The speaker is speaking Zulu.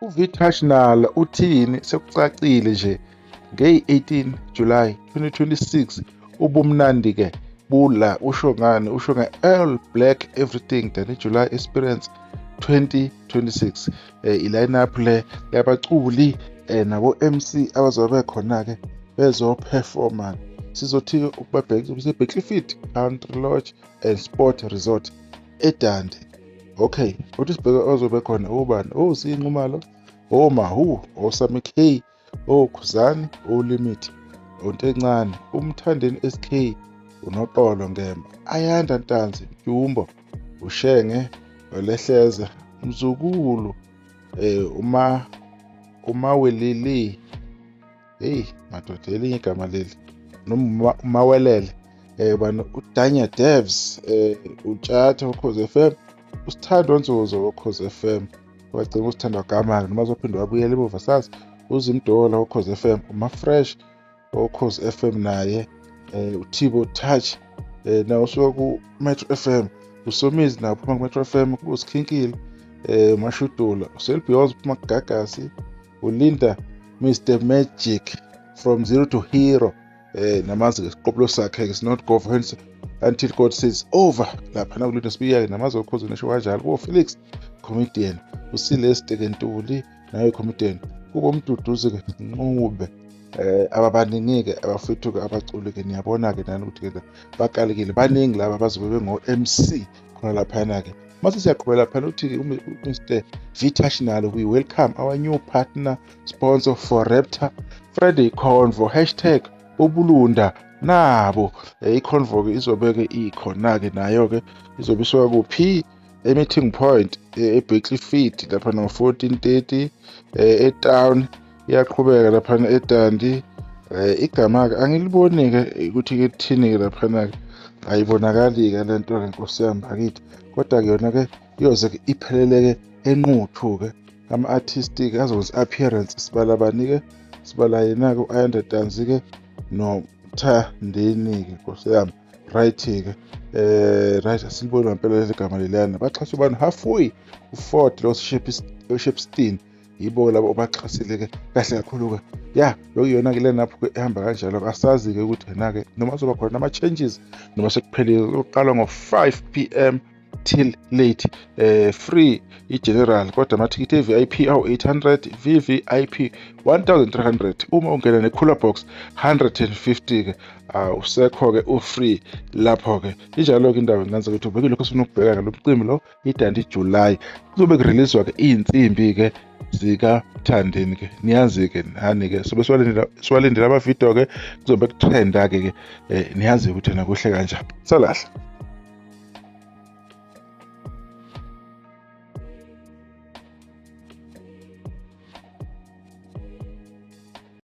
U-V-Touch Nala uthini sekucacile nje ngeyi-18 July 2026 ubumnandi-ke bula usho ngani usho nge-All Black Everything Dundee July Experience 2026 i-line-up le yabaculi nabo-MC abazobe bekhona-ke bezoperforma. Sizothi-ke ukubabheka kuse-Battlefield Country Lodge and Sport Resort eDundee. Okay, uthi sibheke ozobe khona ubani? OSinqumalo, oMahu, oSami K, oKhuzani, oLimit, uNtencane, uMthandeni SK, uNoxolo Ngemba, Ayanda Ntanzi, Jumbo, uShenge, Olehleza, Mzukulu, uma uMawelele. Hey madoda, elinye igama leli noma uMawelele. Bani uDanya Devs, uTshatha Ukhozi FM, uSithandwa Nzuzo Ukhozi FM. Wagcina uSithandwa Gama noma uzophinde wabuyela emuva sazi. UZimdola Ukhozi FM, uMafresh Ukhozi FM naye, uThibo Touch nawo usuka ku Metro FM, uSomizi nawo uphuma ku Metro FM, kuba uSikhinkile, uMashudula, uSelbeyonce uphuma kuGagasi, uLinda Mr Magic from Zero to Hero, namazi ngesiqopolo sakhe it's not go until God says over lapha na kuLinda Sibiya namazi okhozi nesho kanjalo. Kubo Felix comedian, uCeleste Ntuli naye comedian, kubo Mduduzi ke Ncube, ababaningi ke abafethu ke abaculi ke niyabona ke nani ukuthi ke bakalikile baningi laba bazobe bengo MC khona laphana ke. Mase siyaqhubela phela uthi Mr V-Touch Nalo, we welcome our new partner sponsor for Raptor Friday Convo hashtag ubulunda nabo. I-convo ke izobe ke ikhona ke nayo ke izobe isuka kuphi? E-meeting point eBattlefield lapha no 14:30 e-town, iyaqhubeka lapha eDundee. Igama ke angiliboni ke ukuthi ke thini ke lapha ke, ayibonakali ke lento ke nkosi yami bakithi, kodwa ke yona ke iyoze ke ipheleleke eNquthu ke. Ama-artist ke azokwenza appearance sibala bani ke? Sibala yena ke u-Ayanda Ntanzi ke noMthandeni ke nkosi yami. Right ke, right, asiliboni ngempela leli gama leliyana. Baxhaswe bani? Halfway uFord lo Shepstein, yibo labo obaxhasile ke kahle kakhulu ke. Ya, bekuyona ke lena lapho ehamba kanjalo. Asazi ke ukuthi yena ke noma kuzoba khona ama changes noma sekuphelile. Kuqala ngo-5 p.m. till late, free i-general, kodwa amathikithi e-VIP awu 800, VVIP 1300, uma ungena ne-cooler box 150 ke, usekho ke u-free lapho ke. Injalo ke indaba nganze ukuthi ubeke lokho sifuna ukubheka ngalo mcimbi lo iDundee July. Kuzobe kureleaswa ke iy'nsimbi ke zikaThandeni ke, niyazi ke nani ke sobe siwalindela ama-video ke, kuzobe kutrenda ke, niyazi ukuthi yena kuhle kanjani. Salahle.